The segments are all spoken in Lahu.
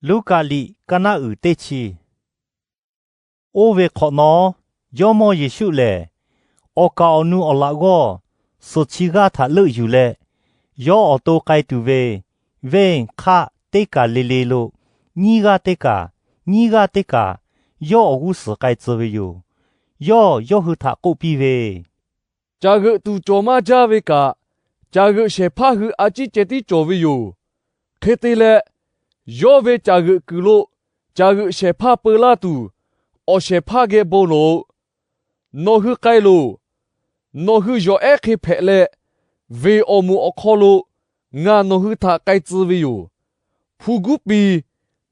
Luˉkaꞈ liꞈ kaˇ naˆ uiˍ teˇ chi. Oˇ ve hk'awꞈ nawˉ, Jawˇmawˇ Yeˍsuˆ lehˬ, awˬ kaˍ awˬ nu awˬ laꞈ g'awˇ suhˍ chi g'aˇ htaꞈ leuˆ yuˬ leh, yawˇ awˬ to k'ai tuˬ ve venˇ hk'aˆ teˇ kaˬ le le lo nyiˇ g'aˇ teˇ kaˬ, nyiˇ g'aˇ teˇ kaˬ yawˇ awˬ g'uˇ suhˍ k'ai tcuh ve yoˬ. Yawˇ yawˇ hui htaꞈ k'oˆ piˇ ve, Caˬ g'euꞈ tuˬ cawˬ maˇ jaˇ ve kaꞈ, caˬ g'euꞈ shehˍ hpaˇ hui a ciˉ ceh tiˉ cawˬ ve yoˬ. Hk'e te leh, yawˇ ve caˬ g'euꞈ kuiˬ lo caˬ g'euꞈ shehˍ hpaˇ peu laˇ tuˬ, awˬ shehˍ hpaˇ geh bon loˬ. Nawˬ hui k'ai loˬ. Nawˬ hui yawˬ ehˉ hk'e hpehꞈ leh, veˬ awˬ moˍ awˬ hk'aw lo ngaˬ nawˬ hui htaꞈ k'ai tcuh ve yoˬ. Hpu guˉ pi,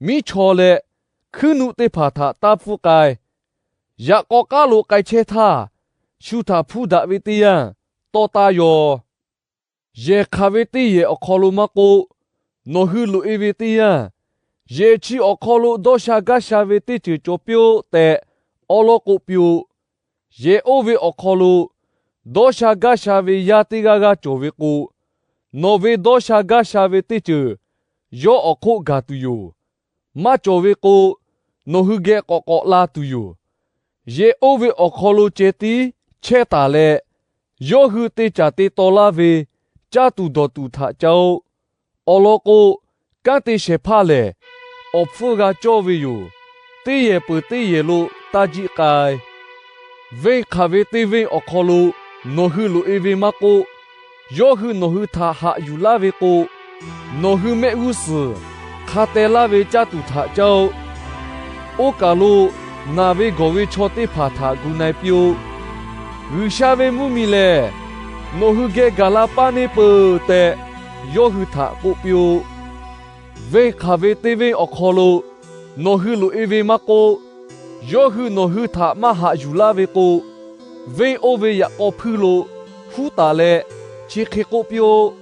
miˉ chaw leh hkuiˉ nuˆ teˇ hpaˍ htaꞈ taˇ pfuhˇ k'ai. Yaꞈ k'aw k'aˉ lo k'ai chehˇ htaˇ, shu htaꞈ hpuˇ daꞈ ve teˇ yanˇ, tawˇ taˇ yaw. Yehˬ hk'aˬ ve teˇ yehˬ awˬ hk'aw lo maˇ k'oˆ, nawˬ hui loꞈ-e ve teˇ yanˇ, yehˬ chi awˬ hk'aw lo dawˇ sha gaˇ sha ve teˇ ceuˬ cawˬ piˇ-oˆ tehꞈ awˉ lawˉ k'oˆ piˇ-oˆ. Yehˬ oˇ ve awˬ hk'aw lo dawˇ sha gaˇ sha ve yaˇ teˇ g'aˇ g'aˇ cawˬ ve k'o, nawˬ ve dawˇ sha gaˇ sha ve teˇ ceuˬ yawˇ awˬ hk'oˆ gaˬ tuˬ yoˬ. Maˇ cawˬ ve k'o, nawˬ hui geh k'awꞈ k'awꞈ la tuˬ yoˬ. Yehˬ oˇ ve awˬ hk'aw lo ceh tiˉ chehˇ taˍ leh, yawˇ hui te caˍ te taw laˇ ve caˇ tuˬ dawˬ tuˬ htaꞈ caˇ-oˆ. Awˬ lawn k'o, kanˉ te shehˍ hpaˇ lehˬ, awˬ hpfuhˇ g'a cawˇ ve yoˬ. Teˇ yehˬ peuˬ teˇ yehˬ lo taˇ jiˆ k'ai. Venˇ hk'aˬ ve teˇ venˇ awˬ hk'aw lo nawˬ hui loꞈ-e ve maˇ k'oˆ, yawˇ hui nawˬ hui htaꞈ haꞈ yuˬ laˇ ve k'o, nawˬ hui mehˆ g'uˇ suhˍ hk'a teh laˇ ve caˇ tuˬ htaꞈ caˇ-oˆ. Oˇ kaˬ lo naˬ ve gawˬ ve chaw teˇ hpaˍ htaꞈ gu na-e piˇ-oˆ. G'uiˬsha ve mvuhˇmiˬ lehˬ, nawˬ hui geh gaˬ la paˇ neˇ peuˬ tehꞈ, yawˇ hui htaꞈ k'oˆ piˇ-oˆ. Venˇ hk'aˬ ve teˇ venˇ awˬ hk'aw lo nawˬ hui loꞈ-e ve maˇ k'oˆ, yawˇ hui nawˬ hui htaꞈ maˇ haꞈ yuˬ laˇ ve k'o, venˇ oˇ ve yaꞈ k'aw hpuiˇ lo huˉ taˍ leh, chi hk'e k'oˆ piˇ-oˆ.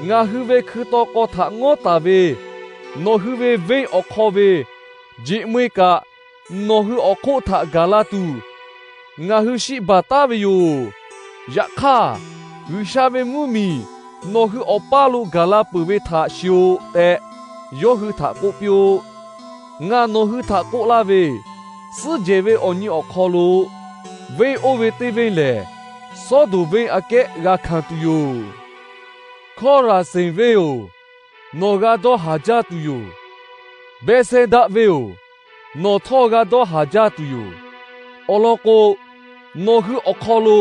Ngaˬ hui ve hkui taw k'aw htaꞈ ngawˉ taˍ ve nawˬ hui ve venˇ awˬ hk'aw ve jeꞈ meu-e kaꞈ, nawˬ hui awˬ hk'oˆ htaꞈ gaˬ la tuˬ, ngaˬ hui shiˆ baˬ taˉ ve yoˬ. Yaꞈ hk'aˇ, G'uiˬsha ve mvuhˇmiˬ nawˬ hui awˬ paˇ lo gaˬ la peuˬ ve htaꞈ shiˍ-oꞈ tehꞈ, yawˇ hui htaꞈ k'oˆ piˇ-oˆ. Ngaˬ nawˬ hui htaꞈ k'oˆ laˇ ve, suhˉ jehˬ ve awˬ nyi awˬ hk'aw lo venˇ oˇ ve teˇ venˇ lehˬ, Sawˉdonˍ venˇ aꞈ kehˉ g'a hkanˍ tuˬ yoˬ. Hkawˇraˍsenˍ venˇ-oˬ, nawˬ g'a dawˇ haˍ jaˇ tuˬ yoˬ. Behˇsehˇdaˆ venˇ-oˬ, nawˬ htawˇ g'a dawˇ haˍ jaˇ tuˬ yoˬ. Awˬ lawn k'o, nawˬ hui awˬ hk'aw lo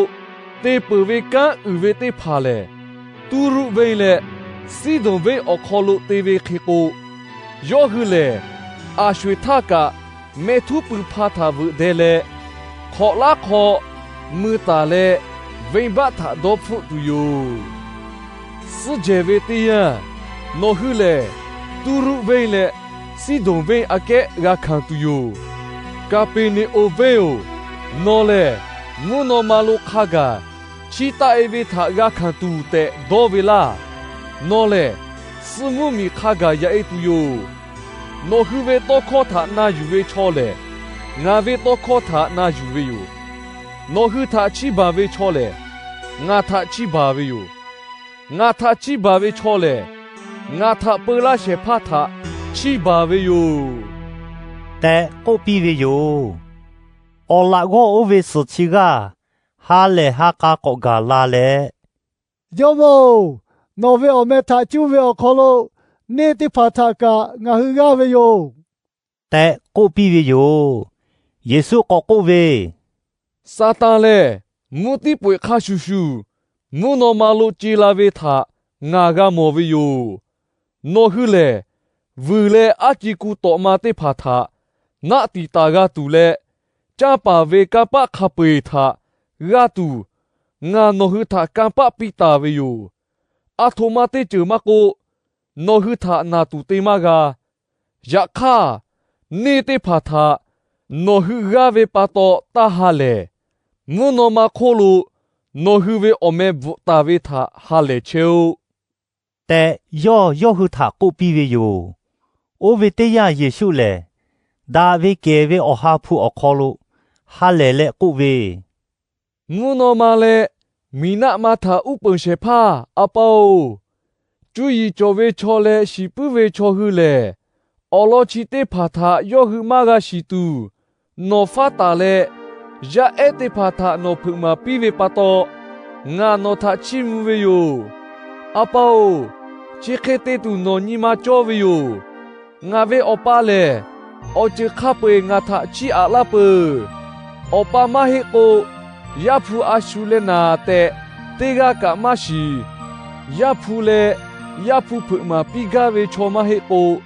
te peuˬ ve kanˉ uiˍ ve teˇ hpaˍ lehˬ, Tuˇruˆ venˇ leh Siˉdonˍ venˇ awˬ hk'aw lo te ve hk'e k'o, yawˇ hui lehˬ aˬ sho-eˬ htaˇ kaꞈ mehˇ htuˉ pui hpa htaꞈ veuꞈ deh leh, hk'awꞈ laˉ hk'aw mui taˍ leh venˇbaˆ htaꞈ dawˇ hpfuhˆ tuˬ yoˬ. Suhˉ jehˬ ve teˇ yanˇ, nawˬ hui lehˬ Tuˇruˆ venˇ leh Siˉdonˍ venˇ aꞈ kehˉ g'a hkanˍ tuˬ yoˬ. Kaˍpeˍneˍonˍ venˇ-oˬ, nawˬ lehˬ mvuhˇ naw ma lo hk'a gaˬ chiˇ taˆ-e ve htaꞈ g'a hkanˍ tuˬ tehꞈ dawˇ ve laˇ. Nawˬ lehˬ suh mvuhˇmiˬ hk'a gaˬ yaꞈ-e tuˬ yoˬ. Nawˬ hui ve tawˇ hkawˇ htaꞈ na yuˬ ve chaw lehˬ, ngaˬ ve tawˇ hkawˇ htaꞈ na yuˬ ve yoˬ. Nawˬ hui htaꞈ chiˇ baˬ ve chaw lehˬ, ngaˬ htaꞈ chiˇ baˬ ve yoˬ. Ngaˬ htaꞈ chiˇ baˬ ve chaw lehˬ, ngaˬ htaꞈ peu laˇ shehˍ hpaˇ htaꞈ chiˇ baˬ ve yoˬ tehꞈ k'oˆ piˇ ve yoˬ. Awˬ laꞈ g'awˇ oˇ ve suhˍ chi g'aˇ ha lehˬ ha k'a k'awꞈ gaˬ la leh, Jawˇmawˇ-oˬ, nawˬ ve awˬ meh htaꞈ cuˇ ve awˬ hk'aw lo neˇ teˇ hpaˍ htaꞈ kaꞈ ngaˬ hui g'aˇ ve yoˬ tehꞈ k'oˆ piˇ ve yoˬ. Yeˍsuˆ k'awꞈ k'oˆ ve, Saˍtanˍ lehˬ mvuhˇ tiˉ peu-eˬ hk'a shuˍ shuˍ mvuhˇ naw ma lo ce la ve htaꞈ ngaˬ g'a mawˬ ve yoˬ. Nawˬ hui lehˬ, vuiˬ leh aˉ ci ku tawꞈ ma teˇ hpaˍ htaꞈ naˆ tiˍ taˍ g'a tuˬ leh, canˇ paˍ ve kanˇ paˆ hk'a peu-eˬ htaꞈ g'aˇ tuˬ, ngaˬ nawˬ hui htaꞈ kanˇ paˆ piˇ taˍ ve yoˬ. Aˬ htoꞈ ma teˇ ceuˬ maˇ k'oˆ, nawˬ hui htaꞈ naˬ tuˬ te maˇ g'a. Yaꞈ hk'aˇ, neˇ teˇ hpaˍ htaꞈ nawˬ hui g'aˇ ve pa taw taˇ ha lehˬ, mvuhˇ naw ma hk'oˆ lo nawˬ hui ve awˬ meh bvuhꞈ taˍ ve htaꞈ ha lehˬ chehˇ-oˆ tehꞈ, yawˇ yawˇ hui htaꞈ k'oˆ piˇ ve yoˬ. Oˇ ve teˇ yanˇ Yeˍsuˆ lehˬ, daꞈ ve kehˬ ve awˬ ha hpu awˬ hk'aw lo ha lehˬ leh k'oˆ ve, Mvuhˇ naw ma leh miˬ naˆ ma htaꞈ uˉ peunˍ shehˍ hpaˇ A pa-oˬ, cuˇ yiˍ cawˬ ve chaw leh shiˍ puiˉ ve chaw hui lehˬ, Awˬ lawn chi teˇ hpaˍ htaꞈ yawˇ hui maˇ g'a shiˍ tuˬ, nawˬ faˉ taˍ leh, yaˇ ehˉ teˇ hpaˍ htaꞈ nawˬ hpeuꞈ maˍ piˇ ve pa taw, ngaˬ nawˬ htaꞈ chiˇ mvuh ve yoˬ. A pa-oˬ, chi hk'e te tuˬ nawˬ nyi ma cawˇ ve yoˬ. Ngaˬ ve Awˬ pa lehˬ, awˬ ceuˬ hk'a peu-eˬ ngaˬ htaꞈ chiˇ aꞈ laˇ peuˬ. Awˬ pa maˇ heˆ k'o, Yaˇ hpu a shu leh naˍ tehꞈ teˇ g'aˇ kaꞈ maˇ shiˍ. Yaˇ hpu leh Yaˇ hpu hpeuꞈ maˍ piˇ gaˇ ve chaw maˇ heˆ k'o,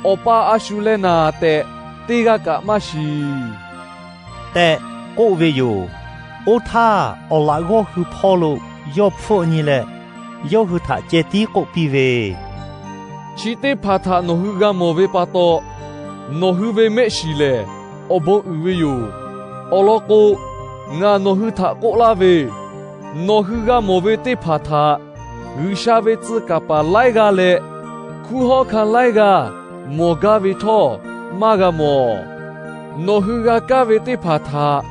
Awˬ pa a shu leh naˍ tehꞈ teˇ g'aˇ kaꞈ maˇ shiˍ tehꞈ k'oˆ ve yoˬ. Oˇ htaˇ, awˬ laꞈ g'awˇ hui hpawˇ lo yawˇ hpfuhˆ nyi leh, yawˇ hui htaꞈ ceh tiˉ k'oˆ piˇ ve, Chi teˇ hpaˍ htaꞈ nawˬ hui g'a mawˬ ve pa taw, nawˬ hui ve mehˆ shiˍ lehˬ awˬ bon uiˍ ve yoˬ. Awˬ lawn k'o, ngaˬ nawˬ hui htaꞈ k'oˆ laˇ ve, nawˬ hui g'a mawˬ ve teˇ hpaˍ htaꞈ G'uiˬsha ve tcuh kaˍ paˍ laiˉ g'aˇ leh hkunˉ hawˉ hkanˇ laiˉ g'aˇ mawˬ gaˇ ve htawˇ maˇ g'a mawˬ. Nawˬ hui g'a kaˇ ve teˇ hpaˍ htaꞈ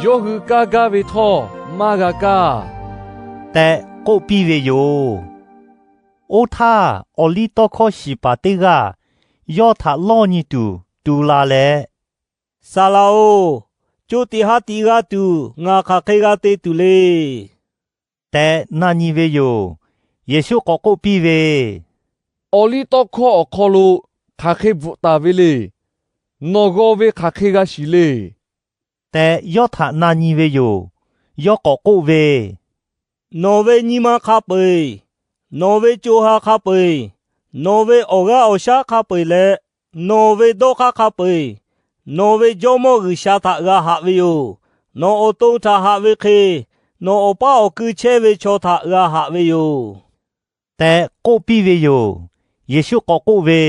yawˇ hui kaˇ gaˇ ve htawˇ maˇ g'a kaˇ tehꞈ k'oˆ piˇ ve yoˬ. Oˇ htaˇ, awˬliˇtawˇhkawˇ shiˍ paˍ teˇ g'aˇ yawˇ htaꞈ lawˇ nyi tuˬ tu la leh, Saˍ laꞈ-oˬ, co tiꞈ ha tiꞈ g'a tuˬ ngaˬ hk'aˬ hk'e g'a te tuˬ le tehꞈ na nyi ve yoˬ. Yeˍsuˆ k'awꞈ k'oˆ piˇ ve, Awˬliˇtawˇhkawˇ awˬ hk'aw lo hk'aˬ hk'e bvuhꞈ taˍ ve le. Nawˬ g'aw ve hk'aˬ hk'e g'a shiˍ le tehꞈ yawˇ htaꞈ na nyi ve yoˬ. Yawˇ k'awꞈ k'oˆ ve, Nawˬ ve nyi ma hk'a peu-eˬ, nawˬ ve co ha hk'a peu-eˬ, nawˬ ve awˬ g'aˇ awˬ shaˉ hk'a peu-eˬ leh nawˬ ve dawˇ hk'aˇ hk'a peu-eˬ, nawˬ ve Jawˇmawˇ G'uiˬsha htaꞈ g'a haꞈ ve yoˬ. Nawˬ awˬ to htaꞈ haꞈ ve hk'e, nawˬ awˬ paˉ awˬ kui chehˇ ve chaw htaꞈ g'a haꞈ ve yoˬ tehꞈ k'oˆ piˇ ve yoˬ. Yeˍsuˆ k'awꞈ k'oˆ ve,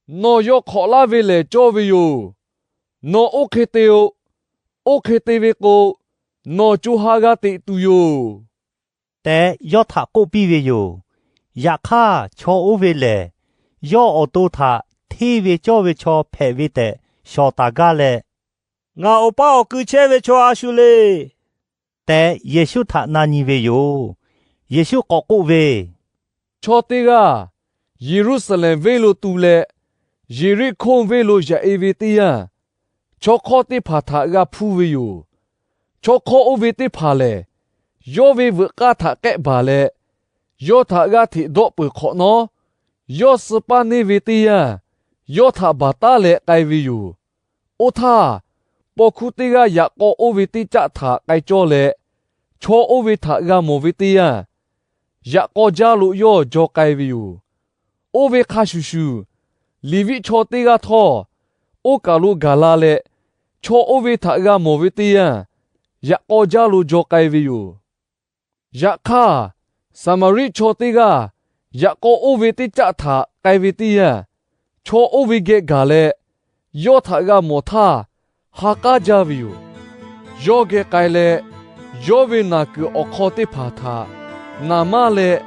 Nawˬ yaw hk'awꞈ laˇ ve lehˬ cawˇ ve yoˬ. Nawˬ oˇ hk'e te-o. Oˇ hk'e te ve k'o, nawˬ co ha g'a teꞈ tuˬ yoˬ tehꞈ yawˇ htaꞈ k'oˆ piˇ ve yoˬ. Yaꞈ hk'aˇ, chaw oˇ ve lehˬ yawˇ awˬ to htaꞈ hteˇ ve cawˇ ve chaw hpehꞈ ve tehꞈ shawˍ taˍ gaˇ leh, Ngaˬ awˬ paˉ awˬ kui chehˇ ve chaw a shu le tehꞈ Yeˍsuˆ htaꞈ na nyi ve yoˬ. Yeˍsuˆ k'awꞈ k'oˆ ve, Chaw teˇ g'aˇ Yeˍruˆsaˍlehnˍ venˇ lo tu leh Yeˍriˆhkoˇ venˇ lo yaꞈ-e ve teˇ yanˇ, chaw hk'awˇ teˇ hpaˍ htaꞈ g'a hpuˇ ve yoˬ. Chaw hk'awˇ oˇ ve teˇ hpaˍ lehˬ, yawˇ ve veuꞈ k'aˇ htaꞈ k'ehˆ baˬ leh, yawˇ htaꞈ g'aˇ hteꞈ dawˆ peuˬ hk'awꞈ nawˉ, yawˇ suh paˇ neˇ ve teˇ yanˇ, yawˇ htaꞈ baˬ taˉ leh k'ai ve yoˬ. Oˇ htaˇ, paw hkuˇ teˇ g'aˇ yaꞈ k'aw oˇ ve teˇ caˆ htaꞈ k'ai cawˇ leh, chaw oˇ ve htaꞈ g'a mawˬ ve teˇ yanˇ, yaꞈ k'aw jaˇ lo yawˇ jaw k'ai ve yoˬ. Oˇ ve hk'a shuˍ shuˍ, Leˍviˆ chaw teˇ g'aˇ htawˇ oˇ kaˬ lo gaˬ la leh, chaw oˇ ve htaꞈ g'a mawˬ ve teˇ yanˇ, yaꞈ k'aw jaˇ lo jaw k'ai ve yoˬ. Yaꞈ hk'aˇ, Saˍmaˍriˆ chaw teˇ g'aˇ yaꞈ k'aw oˇ ve teˇ caˆ htaꞈ k'ai ve teˇ yanˇ, chaw oˇ ve geh gaˬ leh, yawˇ htaꞈ g'a mawˬ htaˇ ha k'aˉ jaˇ ve yoˬ. Yawˇ geh k'ai leh, yawˇ ve naˬ kuiˬ awˬ hk'aw teˇ hpaˍ htaꞈ naˍ manˇ leh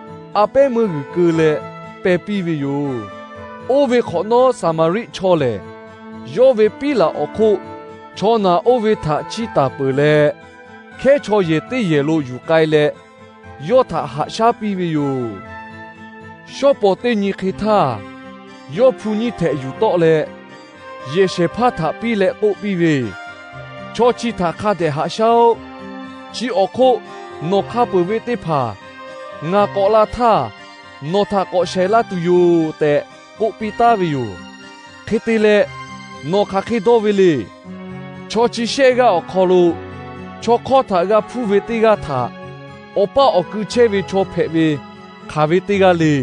a pehˉ meuˇ g'uiˬ keu leh peh piˇ ve yoˬ. Oˇ ve hk'awꞈ nawˉ, Saˍmaˍriˆ chaw lehˬ yawˇ ve piˉ laˬ awˬ hk'oˆ chaw naˬ oˇ ve htaꞈ chiˇ taˍ peuˬ leh, hkehˉ chaw yehˬ teˇ yehˬ lo yuˬ k'ai leh, yawˇ htaꞈ haꞈ shaˉ piˇ ve yoˬ. Shawˉ paw teˇ nyi hk'e htaˇ, yawˇ hpu nyiˇ htehꞈ yuˬ tawˆ leh, yehˬ shehˍ hpaˇ htaꞈ piˇ leh k'oˆ piˇ ve, Chaw chi htaꞈ hk'a dehꞈ haꞈ shaˉ-oˆ. Chi awˬ hk'oˆ nawˬ hk'a peuˬ ve teˇ hpaˍ ngaˬ k'awꞈ la htaˇ, nawˬ htaꞈ k'awꞈ shaiˍ laˇ tuˬ yoˬ tehꞈ k'oˆ piˇ taˉ ve yoˬ. Hk'e te leh, nawˬ hk'aˬ hk'e dawˇ ve le. Chaw chi shehˆ g'aˇ awˬ hk'aw lo chaw hk'awˇ htaꞈ g'a hpuˇ ve teˇ g'aˇ htaꞈ awˬ paˉ awˬ kui chehˇ ve chaw hpehꞈ ve hk'aˬ ve teˇ g'aˇ le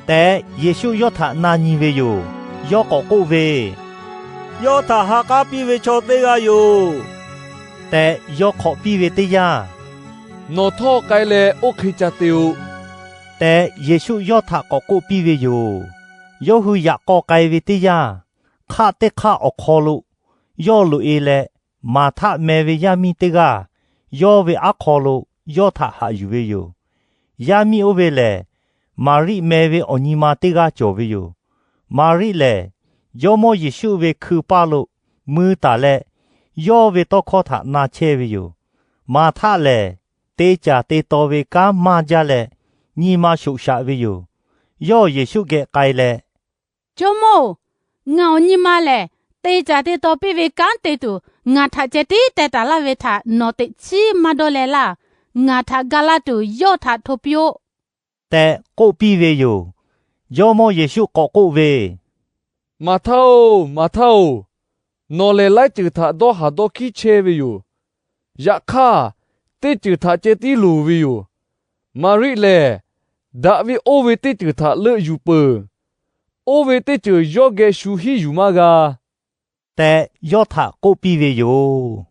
tehꞈ, Yeˍsuˆ yawˇ htaꞈ na nyi ve yoˬ. Yawˇ k'awꞈ k'oˆ ve, Yawˇ htaꞈ ha k'aˉ piˇ ve chaw teˇ g'aˇ yoˬ tehꞈ yawˇ hk'awꞈ piˇ ve teˇ yanˇ, Nawˬ htawˇ k'ai leh oˇ hk'e ca te-o tehꞈ, Yeˍsuˆ yawˇ htaꞈ k'awꞈ k'oˆ piˇ ve yoˬ. Yawˇ hui yaꞈ k'aw k'ai ve teˇ yanˇ, hk'aˆ teˇ hk'aˆ awˬ hk'aw lo yawˇ loꞈ-e leh, Maˍhtaˆ meh ve yaˇ miˇ teˇ g'aˇ yawˇ ve aˉ hk'aw lo yawˇ htaꞈ haꞈ yuˬ ve yoˬ. Yaˇ miˇ oˇ ve lehˬ, Maˍriˆ meh ve awˬ nyi ma teˇ g'aˇ cawˬ ve yoˬ. Maˍriˆ lehˬ, Jawˇmawˇ Yeˍsuˆ ve hkui paˇ lo mui taˍ leh, yawˇ ve tawˇ hkawˇ htaꞈ na chehˇ ve yoˬ. Maˍhtaˆ lehˬ, te caˍ te taw ve kanˉ maˇ jaˇ leh, nyi ma shoꞈ shaꞈ ve yoˬ. Yawˇ Yeˍsuˆ geh k'ai leh, Jawˇmawˇ-oˬ, ngaˬ awˬ nyi ma lehˬ, te caˍ te taw piˇ ve kanˉ te tuˬ ngaˬ htaꞈ ceh tiˉ teh taˍ laˇ ve htaꞈ nawˬ teꞈ chiˉ maˇ dawˇ leh laˇ. Ngaˬ htaꞈ ga laˇ tuˬ yawˇ htaꞈ hto piˇ-oˆ tehꞈ k'oˆ piˇ ve yoˬ. Jawˇmawˇ Yeˍsuˆ k'awꞈ k'oˆ ve, Maˍhtaˆ-oˬ, Maˍhtaˆ-oˬ, nawˬ lehˬ laiˉ ceuˬ htaꞈ dawˇ haˍ dawˇ hkiˉ chehˇ ve yoˬ. Yaꞈ hk'aˇ, teˇ ceuˬ htaꞈ ceh tiˉ loˍ ve yoˬ. Maˍriˆ lehˬ, daꞈ ve oˇ ve teˇ ceuˬ htaꞈ leuˆ yuˬ peuˬ. Oˇ ve teˇ ceuˬ yawˇ geh shu hiˉ yuˬ maˇ g'a tehꞈ yawˇ htaꞈ k'oˆ piˇ ve yoˬ.